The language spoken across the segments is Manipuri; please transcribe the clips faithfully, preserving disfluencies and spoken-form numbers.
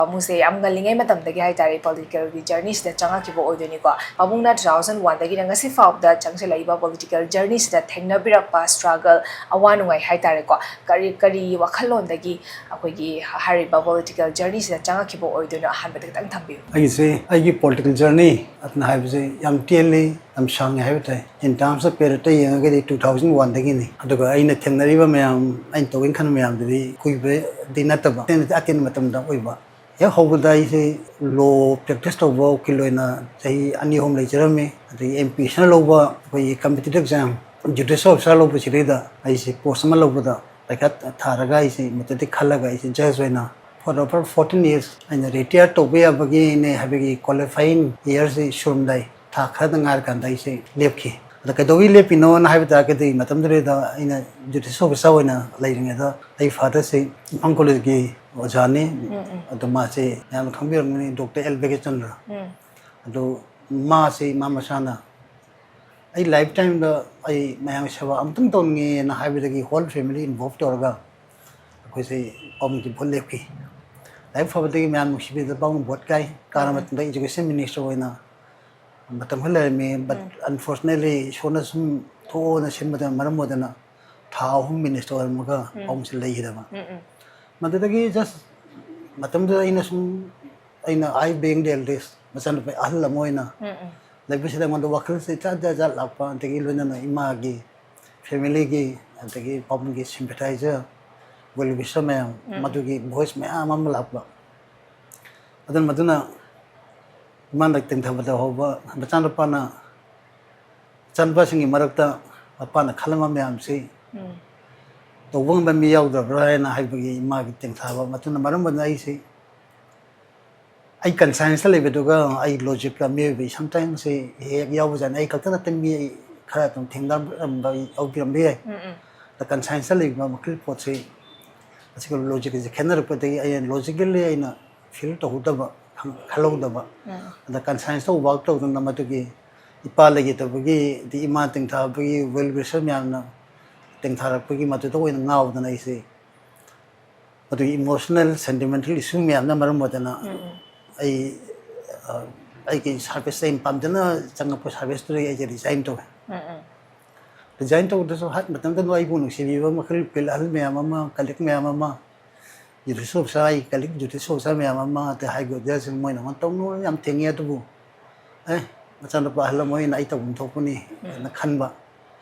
ꯄꯥꯕꯨꯡꯁꯦ ꯌꯥꯝ ꯉꯜꯂꯤꯉꯩ ꯃꯇꯝꯗꯒꯤ ꯍꯥꯏꯇꯥꯔꯦ ꯄꯣꯂꯤꯇꯤꯀꯦꯜꯒꯤ ꯖꯔꯅꯤꯁꯤꯗ ꯆꯪꯉꯛꯈꯤꯕ ꯑꯣꯏꯗꯣꯏꯅꯤꯀꯣ꯫ ꯄꯥꯕꯨꯡꯅ ꯇꯨ ꯊꯥꯎꯖꯟ ꯋꯥꯟꯗꯒꯤꯅ ꯉꯁꯤ ꯐꯥꯎꯕꯗ ꯆꯪꯁꯤꯜꯂꯛꯏꯕ ꯄꯣꯂꯤꯇꯤꯀꯦꯜ ꯖꯔꯅꯤꯁꯤꯗ ꯊꯦꯡꯅꯕꯤꯔꯛꯄ ꯁ꯭ꯇ꯭ꯔꯒꯜ, ꯑꯋꯥ ꯅꯨꯡꯉꯥꯏ ꯍꯥꯏꯇꯥꯔꯦꯀꯣ, ꯀꯔꯤ ꯀꯔꯤ ꯋꯥꯈꯜꯂꯣꯟꯗꯒꯤ ꯑꯩꯈꯣꯏꯒꯤ ꯍꯥꯏꯔꯤꯕ ꯄꯣꯂꯤꯇꯤꯀꯦꯜ ꯖꯔꯅꯤꯁꯤꯗ ꯆꯪꯉꯛꯈꯤꯕ ꯑꯣꯏꯗꯣꯏꯅꯣ? ꯑꯍꯥꯟꯕꯗ ꯈꯤꯇꯪ ꯊꯝꯕꯤꯌꯨ꯫ ꯑꯩꯒꯤꯁꯦ, ꯑꯩꯒꯤ ꯄꯣꯂꯤꯇꯤꯀꯦꯜ ꯖꯔꯅꯤ ꯑꯗꯨꯅ ꯍꯥꯏꯕꯁꯦ ꯌꯥꯝ ꯇꯦꯜꯂꯤ, ꯌꯥꯝ ꯁꯥꯡꯉꯦ ꯍꯥꯏꯕ ꯇꯥꯏ꯫ In terms of periodꯇ ꯌꯦꯡꯉꯒꯗꯤ ꯇꯨ ꯊꯥꯎꯖꯟ ꯋꯥꯟꯗꯒꯤꯅꯤ꯫ ꯑꯗꯨꯒ ꯑꯩꯅ ꯊꯦꯡꯅꯔꯤꯕ ꯃꯌꯥꯝ, ꯑꯩꯅ ꯇꯧꯒꯦꯅ ꯈꯟꯕ ꯃꯌꯥꯝꯗꯨꯗꯤ ꯀꯨꯏꯕꯗꯤ ꯅꯠꯇꯕ, ꯑꯇꯦꯟ, ꯑꯇꯦꯟꯕ ꯃꯇꯝꯗ ꯑꯣꯏꯕ꯫ ꯍꯦꯛ ꯍꯧꯕꯗ ꯑꯩꯁꯦ ꯂꯣ ꯄ꯭ꯔꯦꯛꯇꯤꯁ ꯇꯧꯕ ꯎꯀꯤꯜ ꯑꯣꯏꯅ ꯆꯍꯤ ꯑꯅꯤ ꯑꯍꯨꯝ ꯂꯩꯖꯔꯝꯃꯤ꯫ ꯑꯗꯒꯤ ꯑꯦꯝ ꯄꯤ ꯑꯦꯁꯅ ꯂꯧꯕ ꯑꯩꯈꯣꯏꯒꯤ ꯀꯝꯄꯤꯇꯤꯇꯤꯚ ꯑꯦꯛꯖꯥꯝ, ꯖꯨꯗꯤꯁꯤꯌꯦꯜ ꯑꯣꯐꯤꯁꯥꯔ ꯂꯧꯕꯁꯤꯗꯩꯗ ꯑꯩꯁꯦ ꯄꯣꯁ ꯑꯃ ꯂꯧꯕꯗ ꯄꯩꯈꯥ ꯊꯥꯔꯒ ꯑꯩꯁꯦ ꯃꯗꯨꯗꯤ ꯈꯜꯂꯒ ꯑꯩꯁꯦ ꯖꯖ ꯑꯣꯏꯅ for over fourteen years ꯑꯩꯅ ꯔꯤꯇꯤꯌꯔ ꯇꯧꯕ ꯌꯥꯕꯒꯤꯅꯦ ꯍꯥꯏꯕꯒꯤ ꯀ꯭ꯋꯥꯂꯤꯐꯥꯏꯌꯤꯡ ꯏꯌꯔꯁꯤ ꯁꯨꯔꯝꯗꯥꯏ, ꯊꯥ ꯈꯔꯗ ꯉꯥꯏꯔꯀꯥꯟꯗ ꯑꯩꯁꯦ ꯂꯦꯞꯈꯤ꯫ ꯑꯗ ꯀꯩꯗꯧꯕꯒꯤ ꯂꯦꯞꯄꯤꯅꯣꯅ ꯍꯥꯏꯕ ꯇꯥꯔꯒꯗꯤ, ꯃꯇꯝꯗꯨꯗꯩꯗ ꯑꯩꯅ ꯖꯨꯗꯤꯁꯤꯌꯦꯜ ꯑꯣꯐꯤꯁꯥꯔ ꯑꯣꯏꯅ ꯂꯩꯔꯤꯉꯩꯗ ꯑꯩ ꯐꯥꯗꯔꯁꯤ ꯏꯝꯐꯥꯜ ꯀꯣꯂꯦꯖꯀꯤ ꯑꯣꯖꯥꯅꯤ꯫ ꯎꯝ, ꯎꯝ꯫ ꯑꯗꯣ ꯃꯥꯁꯦ ꯃꯌꯥꯝꯅ ꯈꯪꯕꯤꯔꯝꯒꯅꯤ, ꯗꯣꯛꯇꯔ ꯑꯦꯜ ꯚꯦꯡꯀꯦꯁꯆꯟꯗ꯭ꯔ꯫ ꯎꯝ꯫ ꯑꯗꯣ ꯃꯥꯁꯦ ꯃꯥ ꯃꯁꯥꯅ ꯑꯩ ꯂꯥꯏꯐ ꯇꯥꯏꯝꯗ ꯑꯩ ꯃꯌꯥꯝꯒꯤ ꯁꯦꯕꯥ ꯑꯃꯨꯛꯇꯪ ꯇꯧꯅꯤꯡꯉꯦꯅ ꯍꯥꯏꯕꯗꯒꯤ ꯍꯣꯜ ꯐꯦꯃꯤꯂꯤ ꯏꯟꯚꯣꯜꯚ ꯇꯧꯔꯒ ꯑꯩꯈꯣꯏꯁꯦ ꯄꯥꯕꯨꯡꯒꯤ ꯚꯣꯠ ꯂꯦꯞꯈꯤ꯫ ꯂꯥꯏꯕꯛ ꯐꯕꯗꯒꯤ ꯃꯌꯥꯝ ꯅꯨꯡꯁꯤꯕꯤꯗꯅ ꯄꯥꯕꯨꯡ ꯚꯣꯠ ꯀꯥꯏ꯫ ꯀꯥꯔ ꯎꯝ꯫ ꯃꯇꯨꯡꯗ ꯏꯖꯨꯀꯦꯁꯟ ꯃꯤꯅꯤꯁꯇꯔ ꯑꯣꯏꯅ ꯃꯇꯝ ꯈꯔ ꯂꯩꯔꯝꯃꯤ, but ꯎꯝ꯫ Unfortunately ꯏꯁꯣꯔꯅ ꯁꯨꯝ ꯊꯣꯛꯑꯣꯅ ꯁꯤꯟꯕꯗ ꯃꯔꯝ ꯑꯣꯏꯗꯅ ꯊꯥ ꯑꯍꯨꯝ ꯃꯤꯅꯤꯁꯇꯔ ꯑꯣꯏꯔꯝꯃꯒ ꯎꯝ꯫ ꯄꯥꯕꯨꯡꯁꯦ ꯂꯩꯈꯤꯗꯕ꯫ ꯎꯝ, ꯎꯝ꯫ ꯃꯗꯨꯗꯒꯤ just ꯃꯇꯝꯗꯨꯗ ꯑꯩꯅ ꯁꯨꯝ, ꯑꯩꯅ I being the eldest, ꯃꯆꯥꯅꯨꯄꯥ ꯑꯍꯜ ꯑꯃ ꯑꯣꯏꯅ ꯎꯝ, ꯎꯝ꯫ ꯂꯩꯕꯁꯤꯗ ꯑꯩꯉꯣꯟꯗ ꯋꯥꯈꯜꯁꯦ ꯖꯥꯠ ꯖꯥꯠ ꯖꯥꯠ ꯂꯥꯛꯄ, ꯑꯗꯒꯤ ꯂꯣꯏꯅꯅ ꯏꯃꯥꯒꯤ ꯐꯦꯃꯤꯂꯤꯒꯤ, ꯑꯗꯒꯤ ꯄꯥꯕꯨꯡꯒꯤ ꯁꯤꯝꯄꯦꯊꯥꯏꯖꯔ, ꯋꯦꯜ ꯋꯤꯁꯔ ꯃꯌꯥꯝ, ꯎꯝ꯫ ꯃꯗꯨꯒꯤ ꯚꯣꯏꯁ ꯃꯌꯥꯝ ꯑꯃ ꯂꯥꯛꯄ꯫ ꯑꯗꯨꯅ ꯃꯗꯨꯅ ꯏꯃꯥꯅ ꯇꯦꯡꯊꯕꯗ ꯍꯧꯕ ꯃꯆꯥꯅꯨꯄꯥꯅ, ꯃꯆꯥꯅꯨꯄꯥꯁꯤꯡꯒꯤ ꯃꯔꯛꯇ ꯃꯄꯥꯅ ꯈꯜꯂꯝꯕ ꯃꯌꯥꯝꯁꯤ ꯎꯝ꯫ ꯇꯧꯕ ꯉꯝꯕ ꯃꯤ ꯌꯥꯎꯗꯕ꯭ꯔꯥ ꯍꯥꯏꯅ ꯍꯥꯏꯕꯒꯤ ꯏꯃꯥꯒꯤ ꯇꯦꯡꯊꯥꯕ, ꯃꯗꯨꯅ ꯃꯔꯝ ꯑꯣꯏꯗꯨꯅ ꯑꯩꯁꯤ, ꯑꯩ ꯀꯟꯁꯥꯏꯟꯁꯇ ꯂꯩꯕꯗꯨꯒ ꯑꯩ ꯂꯣꯖꯤꯛꯀ ꯃꯤꯑꯣꯏꯕꯒꯤ ꯁꯝꯇꯥꯏꯝꯁꯤ ꯍꯦꯛ ꯍꯦꯛ ꯌꯥꯎꯕꯖꯥꯠꯅꯤ꯫ ꯑꯩ ꯈꯛꯇ ꯅꯠꯇꯦ, ꯃꯤ ꯈꯔ ꯑꯗꯨꯝ ꯊꯦꯡꯅꯔꯝꯕ ꯌꯥꯎꯕꯤꯔꯝꯕ ꯌꯥꯏ꯫ ꯎꯝ, ꯎꯝ꯫ ꯑꯗ ꯀꯟꯁꯥꯏꯟꯁꯇ ꯂꯩꯕ ꯃꯈꯜ ꯄꯣꯠꯁꯤ ꯑꯁꯤꯒ ꯂꯣꯖꯤꯛꯀꯁꯦ ꯈꯦꯠꯅꯔꯛꯄꯗꯒꯤ ꯑꯩꯅ ꯂꯣꯖꯤꯀꯦꯜꯂꯤ ꯑꯩꯅ ꯐꯤꯜ ꯇꯧꯍꯧꯗꯕ, ꯈꯪ-, ꯈꯜꯍꯧꯗꯕ꯫ ꯎꯝ꯫ ꯑꯗ ꯀꯟꯁꯥꯏꯟꯁꯇ ꯋꯥꯔꯛ ꯇꯧꯗꯅ ꯃꯗꯨꯒꯤ ꯏꯄꯥ ꯂꯩꯈꯤꯗꯕꯒꯤ, ꯑꯗꯩ ꯏꯃꯥ ꯇꯦꯡꯊꯥꯕꯒꯤ, ꯋꯦꯜ ꯋꯤꯁꯔ ꯃꯌꯥꯝꯅ ꯇꯦꯡꯊꯥꯔꯛꯄꯒꯤ ꯃꯗꯨꯗ ꯑꯣꯏꯅ ꯉꯥꯎꯗꯅ ꯑꯩꯁꯦ ꯃꯗꯨꯒꯤ emotional sentimental issue ꯃꯌꯥꯝꯅ ꯃꯔꯝ ꯑꯣꯏꯗꯅ ꯑꯩ ꯑ, ꯑꯩꯒꯤ service, ꯑꯩꯅ ꯄꯥꯝꯖꯅ ꯆꯪꯉꯛꯄ service ꯇꯨꯗꯒꯤ ꯑꯩꯁꯦ resign ꯇꯧꯋꯦ꯫ Resign ꯇꯧꯕꯗꯁꯨ ꯍꯥꯏ ꯃꯇꯝꯗꯨꯗ ꯑꯩꯕꯨ ꯅꯨꯡꯁꯤꯕꯤꯕ ꯃꯈꯜ ꯐꯤꯜ ꯑꯍꯜ ꯃꯌꯥꯝ ꯑꯃ, colleague ꯃꯌꯥꯝ ꯑꯃ, ꯖꯨꯗꯤꯁ ꯑꯣꯐꯤꯁꯥꯔ, ꯑꯩ colleague ꯖꯨꯗꯤꯁ ꯑꯣꯐꯤꯁꯥꯔ ꯃꯌꯥꯝ ꯑꯃ, ꯑꯇꯩ ꯍꯥꯏ ꯀꯣꯔꯠ ꯖꯁꯁꯤꯡ, ꯃꯣꯏꯅ ꯑꯩꯉꯣꯟꯗ ꯇꯧꯅꯨ ꯌꯥꯝ ꯊꯦꯡꯉꯦ, ꯑꯗꯨꯕꯨ ꯑꯦ, ꯃꯆꯥꯅꯨꯄꯥ ꯑꯍꯜ ꯑꯃ ꯑꯣꯏꯅ ꯑꯩ ꯇꯧꯐꯝ ꯊꯣꯛꯄꯅꯤ ꯍꯥꯏꯅ ꯈꯟꯕ꯫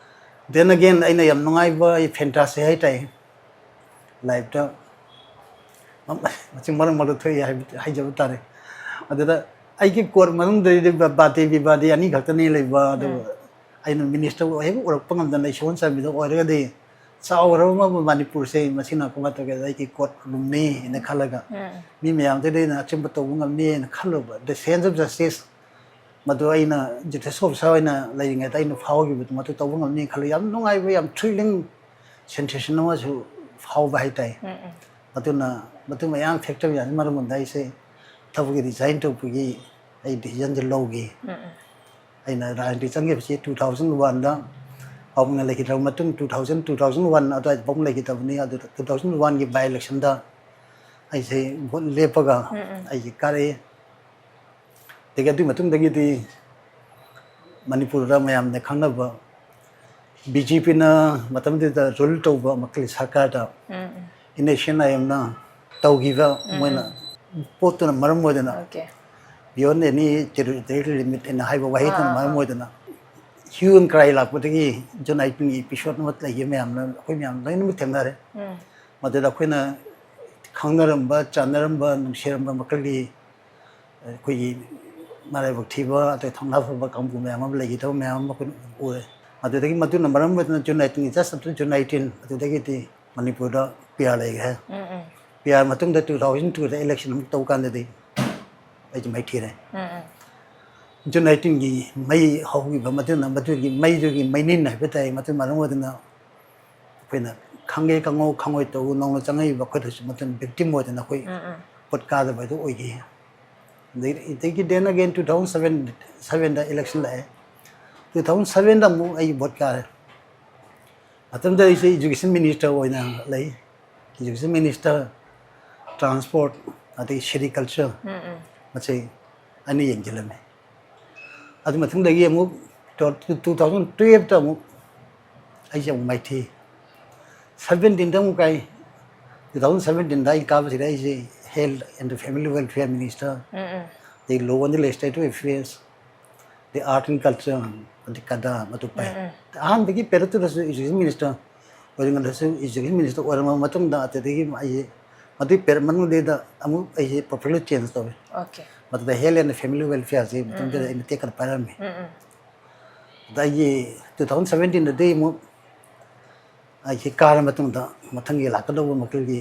Then again, ꯑꯩꯅ ꯌꯥꯝ ꯅꯨꯡꯉꯥꯏꯕ ꯑꯩ fantasy ꯍꯥꯏꯇꯥꯔꯦ, ꯂꯥꯏꯐꯇ ꯃꯆꯤꯡ ꯃꯔꯛ ꯃꯔꯛꯇ ꯊꯣꯛꯏ ꯍꯥꯏꯕ, ꯍꯥꯏꯖꯕ ꯇꯥꯔꯦ꯫ ꯑꯗꯨꯗ ꯑꯩꯒꯤ ꯀꯣꯔꯠ ꯃꯅꯨꯡꯗꯗꯤ ꯕꯥꯗꯦ ꯕꯤꯕꯥꯗꯤ ꯑꯅꯤ ꯈꯛꯇꯅꯤ ꯂꯩꯕ, ꯑꯗꯨꯒ ꯑꯩꯅ ꯃꯤꯅꯤꯁꯇꯔ ꯍꯦꯛ ꯑꯣꯏꯔꯛꯄ ꯉꯝꯗꯅ ꯏꯁꯣꯔꯅ ꯆꯥꯟꯕꯤꯗ ꯑꯣꯏꯔꯒꯗꯤ ꯆꯥꯎꯈ꯭ꯔꯕ ꯑꯃ ꯃꯅꯤꯄꯨꯔꯁꯦ ꯃꯁꯤꯅ ꯀꯃꯥꯏꯅ ꯇꯧꯒꯦꯗ ꯑꯩꯒꯤ ꯀꯣꯔꯠ ꯔꯨꯝꯅꯤ ꯍꯥꯏꯅ ꯈꯜꯂꯒ ꯃꯤ ꯃꯌꯥꯝꯗꯨꯗ ꯑꯩꯅ ꯑꯆꯨꯝꯕ ꯇꯧꯕ ꯉꯝꯅꯤ ꯍꯥꯏꯅ ꯈꯜꯂꯨꯕ, the sense of justice ꯃꯗꯨ ꯑꯩꯅ ꯖꯨꯗꯤꯁ ꯑꯣꯐꯤꯁꯥꯔ ꯑꯣꯏꯅ ꯂꯩꯔꯤꯉꯩꯗ ꯑꯩꯅ ꯐꯥꯎꯈꯤꯕꯗꯨ ꯃꯗꯨ ꯇꯧꯕ ꯉꯝꯅꯤ ꯈꯜꯂꯤ꯫ ꯌꯥꯝ ꯅꯨꯡꯉꯥꯏꯕ, ꯌꯥꯝ thrilling sensation ꯑꯃꯁꯨ ꯐꯥꯎꯕ ꯍꯥꯏꯇꯥꯏ꯫ ꯃꯗꯨꯅ, ꯃꯗꯨ ꯃꯌꯥꯝ ꯐꯦꯛꯇꯔ ꯃꯌꯥꯝꯁꯤ ꯃꯔꯝ ꯑꯣꯏꯔꯒ ꯑꯩꯁꯦ ꯊꯕꯛꯀꯤ ꯔꯤꯖꯥꯏꯟ ꯇꯧꯕꯒꯤ ꯑꯩ ꯗꯤꯁꯤꯖꯟꯁꯦ ꯂꯧꯈꯤ꯫ ꯑꯩꯅ ꯔꯥꯖꯅꯤꯇꯤ ꯆꯪꯈꯤꯕꯁꯤ ꯇꯨ ꯊꯥꯎꯖꯟ ꯋꯥꯟꯗ ꯄꯥꯕꯨꯡꯅ ꯂꯩꯈꯤꯗ꯭ꯔꯕ ꯃꯇꯨꯡ two thousand, two thousand one ꯑꯗꯨꯋꯥꯏꯗ ꯄꯥꯕꯨꯡ ꯂꯩꯈꯤꯗꯕꯅꯤ꯫ ꯑꯗꯨꯗ ꯇꯨ ꯊꯥꯎꯖꯟ ꯋꯥꯟꯒꯤ ꯕꯥꯏ ꯏꯂꯦꯛꯁꯟꯗ ꯑꯩꯁꯦ ꯚꯣꯠ ꯂꯦꯞꯄꯒ ꯑꯩꯁꯦ ꯀꯥꯔꯛꯏ꯫ ꯑꯗꯒꯤ ꯑꯗꯨꯒꯤ ꯃꯇꯨꯡꯗꯒꯤꯗꯤ ꯃꯅꯤꯄꯨꯔꯗ ꯃꯌꯥꯝꯅ ꯈꯪꯅꯕ ꯕꯤ ꯖꯦ ꯄꯤꯅ ꯃꯇꯝꯗꯨꯗ ꯔꯨꯜ ꯇꯧꯕ ꯃꯈꯜꯒꯤ ꯁꯔꯀꯥꯔꯗ ꯏꯟ ꯑꯦꯁ ꯑꯦꯟ ꯑꯥꯏ ꯑꯦꯝꯅ ꯇꯧꯈꯤꯕ ꯃꯣꯏꯅ ꯄꯣꯠꯇꯨꯅ ꯃꯔꯝ ꯑꯣꯏꯗꯅ, Okay. beyond any territorial limit ꯍꯥꯏꯅ ꯍꯥꯏꯕ ꯋꯥꯍꯩꯗꯨꯅ ꯃꯔꯝ ꯑꯣꯏꯗꯅ hue and cry ꯂꯥꯛꯄꯗꯒꯤ ꯖꯨꯟ ꯑꯩꯠꯇꯤꯟꯒꯤ ꯏꯄꯤꯁꯣꯠ ꯑꯃ ꯂꯩꯈꯤꯕ ꯃꯌꯥꯝꯅ ꯑꯩꯈꯣꯏ ꯃꯌꯥꯝ ꯂꯣꯏꯅꯃꯛ ꯊꯦꯡꯅꯔꯦ꯫ ꯃꯗꯨꯗ ꯑꯩꯈꯣꯏꯅ ꯈꯪꯅꯔꯝꯕ, ꯆꯥꯟꯅꯔꯝꯕ, ꯅꯨꯡꯁꯤꯔꯝꯕ ꯃꯈꯜꯒꯤ ꯑꯩꯈꯣꯏꯒꯤ ꯃꯔꯥꯏꯕꯛ ꯊꯤꯕ, ꯑꯇꯩ ꯊꯧꯅꯥ ꯐꯕ ꯀꯥꯡꯕꯨ ꯃꯌꯥꯝ ꯑꯃ ꯂꯩꯈꯤꯗꯕ ꯃꯌꯥꯝ ꯑꯃ ꯑꯩꯈꯣꯏꯅ ꯎꯔꯦ꯫ ꯃꯗꯨꯗꯒꯤ, ꯃꯗꯨꯅ ꯃꯔꯝ ꯑꯣꯏꯗꯨꯅ ꯖꯨꯟ ꯑꯩꯠꯇꯤꯟꯒꯤ, just after ꯖꯨꯟ ꯑꯩꯠꯇꯤꯟ, ꯑꯗꯨꯗꯒꯤꯗꯤ ꯃꯅꯤꯄꯨꯔꯗ ꯄꯤ ꯑꯥꯔ ꯂꯩꯈ꯭ꯔꯦ꯫ ꯄꯤ ꯑꯥꯔ ꯃꯇꯨꯡꯗ ꯇꯨ ꯊꯥꯎꯖꯟ ꯇꯨꯗ ꯏꯂꯦꯛꯁꯟ ꯑꯃꯨꯛ ꯇꯧꯕ ꯀꯥꯟꯗꯗꯤ ꯑꯩꯁꯨ ꯃꯥꯏꯊꯤꯔꯦ꯫ ꯖꯨꯟ ꯑꯩꯠꯇꯤꯟꯒꯤ ꯃꯩ ꯍꯧꯈꯤꯕ ꯃꯗꯨꯅ, ꯃꯗꯨꯒꯤ ꯃꯩꯗꯨꯒꯤ ꯃꯩꯅꯤꯟ ꯍꯥꯏꯕ ꯇꯥꯏ, ꯃꯗꯨꯅ ꯃꯔꯝ ꯑꯣꯏꯗꯨꯅ ꯑꯩꯈꯣꯏꯅ ꯈꯪꯒꯦ ꯈꯪꯉꯧ, ꯈꯪꯉꯣꯏ ꯇꯧ ꯅꯧꯅ ꯆꯪꯉꯛꯏꯕ ꯑꯩꯈꯣꯏꯗꯁꯨ ꯃꯗꯨꯅ victim ꯑꯣꯏꯗꯅ ꯑꯩꯈꯣꯏ ꯚꯣꯠ ꯀꯥꯗꯕ ꯍꯥꯏꯗꯨ ꯑꯣꯏꯈꯤ꯫ ꯑꯗꯒꯤ, ꯑꯗꯒꯤ then again two thousand seven, sevenꯗ election ꯂꯥꯛꯑꯦ꯫ Two thousand sevenꯗ ꯑꯃꯨꯛ ꯑꯩ ꯚꯣꯠ ꯀꯥꯔꯦ꯫ ꯃꯇꯝꯗ ꯑꯩꯁꯦ education minister ꯑꯣꯏꯅ ꯂꯩ꯫ Education minister ꯇ꯭ꯔꯥꯟꯁꯄꯣꯔꯠ, ꯑꯗꯒꯤ ꯁꯦꯔꯤꯀꯜꯆꯔ, ꯎꯝ ꯎꯝ ꯃꯁꯤ ꯑꯅꯤ ꯌꯦꯡꯁꯤꯜꯂꯝꯃꯤ꯫ ꯑꯗꯨ ꯃꯇꯨꯡꯗꯒꯤ ꯑꯃꯨꯛ ꯇꯨ ꯊꯥꯎꯖꯟ ꯇꯨꯌꯦꯜꯞꯇ ꯑꯃꯨꯛ ꯑꯩꯁꯦ ꯑꯃꯨꯛ ꯃꯥꯏꯊꯤ, ꯁꯕꯦꯟꯇꯤꯟꯗ ꯑꯃꯨꯛ ꯀꯥꯏ꯫ ꯇꯨ ꯊꯥꯎꯖꯟ ꯁꯕꯦꯟꯇꯤꯟꯗ ꯑꯩ ꯀꯥꯕꯁꯤꯗ ꯑꯩꯁꯦ Health and Family Welfare Minister, ꯎꯝ ꯎꯝ ꯑꯗꯩ Law and Legislative Affairs, ꯑꯗꯩ Art and Culture, ꯑꯗꯩ ꯀꯗꯥ ꯃꯗꯨ ꯄꯥꯏ꯫ ꯎꯝ ꯎꯝ ꯑꯍꯥꯟꯕꯒꯤ ꯄꯦꯔꯠꯇꯨꯗꯁꯨ ꯏꯖꯨꯀꯦꯁꯟ ꯃꯤꯅꯤꯁꯇꯔ ꯑꯣꯏꯔꯤꯉꯩꯗꯁꯨ ꯏꯖꯨꯀꯦꯁꯟ ꯃꯤꯅꯤꯁꯇꯔ ꯑꯣꯏꯔꯕ ꯃꯇꯨꯡꯗ, ꯑꯗꯨꯗꯒꯤ ꯑꯩꯁꯦ ꯃꯗꯨꯒꯤ ꯄꯦꯔꯠ ꯃꯅꯨꯡꯗꯩꯗ ꯑꯃꯨꯛ ꯑꯩꯁꯦ ꯄ꯭ꯔꯣꯐꯥꯏꯜꯗꯣ ꯆꯦꯟꯖ ꯇꯧꯋꯦ꯫ ꯑꯣꯀꯦ ꯃꯗꯨꯗ Health and Family Welfareꯁꯦ ꯃꯇꯝꯗꯨꯗ ꯑꯩꯅ ꯇꯦꯛꯈꯠ ꯄꯥꯏꯔꯝꯃꯤ꯫ ꯎꯝ ꯎꯝ ꯑꯗ ꯑꯩꯒꯤ ꯇꯨ ꯊꯥꯎꯖꯟ ꯁꯕꯦꯟꯇꯤꯟꯗꯗꯤ ꯑꯃꯨꯛ ꯑꯩꯁꯦ ꯀꯥꯔ ꯃꯇꯨꯡꯗ ꯃꯊꯪꯒꯤ ꯂꯥꯛꯀꯗꯧꯕ ꯃꯈꯣꯏꯒꯤ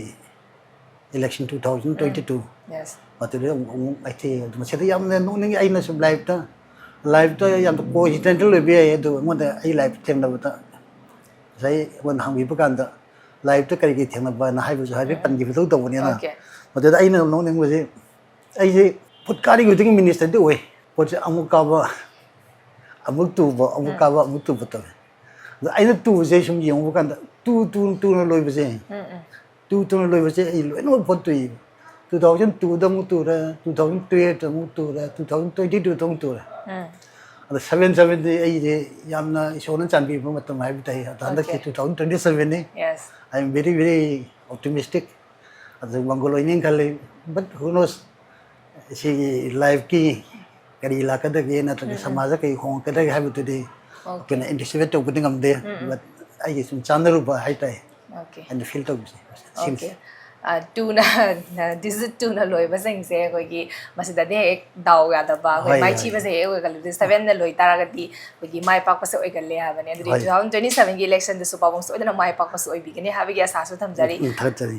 election two thousand twenty two, yes ꯃꯗꯨꯗ ꯑꯃꯨꯛ ꯑꯃꯨꯛ ꯑꯩꯁꯦ ꯑꯗꯨ ꯃꯁꯤꯗ ꯌꯥꯝꯅ ꯅꯣꯛꯅꯤꯡꯉꯤ꯫ ꯑꯩꯅ ꯁꯨꯝ ꯂꯥꯏꯐꯇ, ꯂꯥꯏꯐꯇ ꯌꯥꯝꯅ ꯀꯣꯏꯟꯁꯤꯗꯦꯟꯇꯦꯜ ꯑꯣꯏꯕ ꯌꯥꯏ, ꯑꯗꯨ ꯑꯩꯉꯣꯟꯗ ꯑꯩ ꯂꯥꯏꯐ ꯊꯦꯡꯅꯕꯗ ꯉꯁꯥꯏ ꯑꯩꯉꯣꯟꯗ ꯍꯪꯕꯤꯕ ꯀꯥꯟꯗ ꯂꯥꯏꯐꯇ ꯀꯔꯤ ꯀꯔꯤ ꯊꯦꯡꯅꯕꯅ ꯍꯥꯏꯕꯁꯨ ꯍꯥꯏꯐꯦꯠ ꯄꯟꯈꯤꯕꯗꯧ ꯇꯧꯕꯅꯤꯅ꯫ ꯑꯣꯀꯦ ꯃꯗꯨꯗ ꯑꯩꯅ ꯅꯣꯛꯅꯤꯡꯕꯁꯤ, ꯑꯩꯁꯦ ꯐꯨꯠ ꯀꯥꯔꯤ ꯈꯨꯗꯤꯡꯒꯤ ꯃꯤꯅꯤꯁꯇꯔꯗꯤ ꯑꯣꯏ, ꯄꯣꯠꯁꯦ ꯑꯃꯨꯛ ꯀꯥꯕ ꯑꯃꯨꯛ ꯇꯨꯕ, ꯑꯃꯨꯛ ꯀꯥꯕ ꯑꯃꯨꯛ ꯇꯨꯕ ꯇꯧꯋꯦ꯫ ꯑꯗ ꯑꯩꯅ ꯇꯨꯕꯁꯦ ꯁꯨꯝ ꯌꯦꯡꯉꯨꯕ ꯀꯥꯟꯗ ꯇꯨ ꯇꯨ ꯇꯨꯅ ꯂꯣꯏꯕꯁꯦ, ꯎꯝ ꯎꯝ ꯇꯨ ꯇꯨꯅ ꯂꯣꯏꯕꯁꯦ ꯑꯩ ꯂꯣꯏꯅꯃꯛ ꯄꯣꯠ ꯇꯨꯏ꯫ ꯇꯨ ꯊꯥꯎꯖꯟ ꯇꯨꯗ ꯑꯃꯨꯛ ꯇꯨꯔꯦ, ꯇꯨ ꯊꯥꯎꯖꯟ ꯇꯨꯌꯦꯜꯞꯇ ꯑꯃꯨꯛ ꯇꯨꯔꯦ, ꯇꯨ ꯊꯥꯎꯖꯟ ꯇ꯭ꯋꯦꯟꯇꯤ ꯇꯨꯗ ꯑꯃꯨꯛ ꯇꯨꯔꯦ꯫ ꯎꯝ ꯑꯗ ꯁꯕꯦꯟ ꯁꯕꯦꯟꯗꯤ ꯑꯩꯁꯦ ꯌꯥꯝꯅ ꯏꯁꯣꯔꯅ ꯆꯥꯟꯕꯤꯕ ꯃꯇꯝ ꯍꯥꯏꯕ ꯇꯥꯏ꯫ ꯑꯗꯣ ꯍꯟꯗꯛꯀꯤ Okay. ꯇꯨ ꯊꯥꯎꯖꯟ ꯇ꯭ꯋꯦꯟꯇꯤ ꯁꯕꯦꯟꯅꯤ꯫ Yes I am very very optimistic. ꯑꯗꯨ ꯃꯪꯒꯣꯜ ꯑꯣꯏꯅꯤ ꯈꯜꯂꯤ, but who knows, ꯁꯤꯒꯤ ꯂꯥꯏꯐꯀꯤ ꯀꯔꯤ ꯂꯥꯛꯀꯗꯒꯦ ꯅꯠꯇ꯭ꯔꯒ ꯁꯃꯥꯖꯗ ꯀꯔꯤ ꯍꯣꯡꯉꯛꯀꯗꯒꯦ ꯍꯥꯏꯕꯗꯨꯗꯤ Okay. ꯑꯩꯈꯣꯏꯅ ꯑꯦꯟꯇꯤꯁꯤꯄꯦꯠ ꯇꯧꯕꯗꯤ ꯉꯝꯗꯦ꯫ But ꯑꯩꯒꯤ ꯁꯨꯝ ꯆꯥꯟꯅꯔꯨꯕ ꯍꯥꯏꯇꯥꯔꯦ, ꯑꯣꯀꯦ ꯑꯩꯅ ꯐꯤꯜ ꯇꯧꯕꯁꯦ꯫ ꯁꯤꯅꯤ꯫ ꯑꯣꯀꯦ ꯇꯨꯅ ꯗꯤꯖꯤꯠ ꯇꯨꯅ ꯂꯣꯏꯕꯁꯤꯡꯁꯦ ꯑꯩꯈꯣꯏꯒꯤ ꯃꯁꯤꯗꯗꯤ ꯍꯦꯛ ꯗꯥꯎ ꯌꯥꯗꯕ ꯑꯩꯈꯣꯏ ꯍꯣꯏ, ꯍꯣꯏ, ꯃꯥꯏꯊꯤꯕꯁꯦ ꯍꯦꯛ ꯑꯣꯏꯒꯜꯂꯦ꯫ ꯁꯕꯦꯟꯅ ꯂꯣꯏ ꯇꯥꯔꯒꯗꯤ ꯑꯩꯈꯣꯏꯒꯤ ꯃꯥꯏ ꯄꯥꯛꯄꯁꯦ ꯑꯣꯏꯒꯜꯂꯦ ꯍꯥꯏꯕꯅꯦ꯫ ꯑꯗꯨꯗꯤ ꯍꯣꯏ꯫ ꯇꯨ ꯊꯥꯎꯖꯟ ꯇ꯭ꯋꯦꯟꯇꯤ ꯁꯕꯦꯟꯒꯤ ꯏꯂꯦꯛꯁꯟꯗꯁꯨ ꯄꯥꯕꯨꯡ ꯁꯣꯏꯗꯅ ꯃꯥꯏ ꯄꯥꯛꯄꯁꯨ ꯑꯣꯏꯕꯤꯒꯅꯤ ꯍꯥꯏꯕꯒꯤ ꯑꯁꯥꯁꯨ ꯊꯝꯖꯔꯤ꯫ ꯎꯝ, ꯊꯥꯒꯠꯆꯔꯤ꯫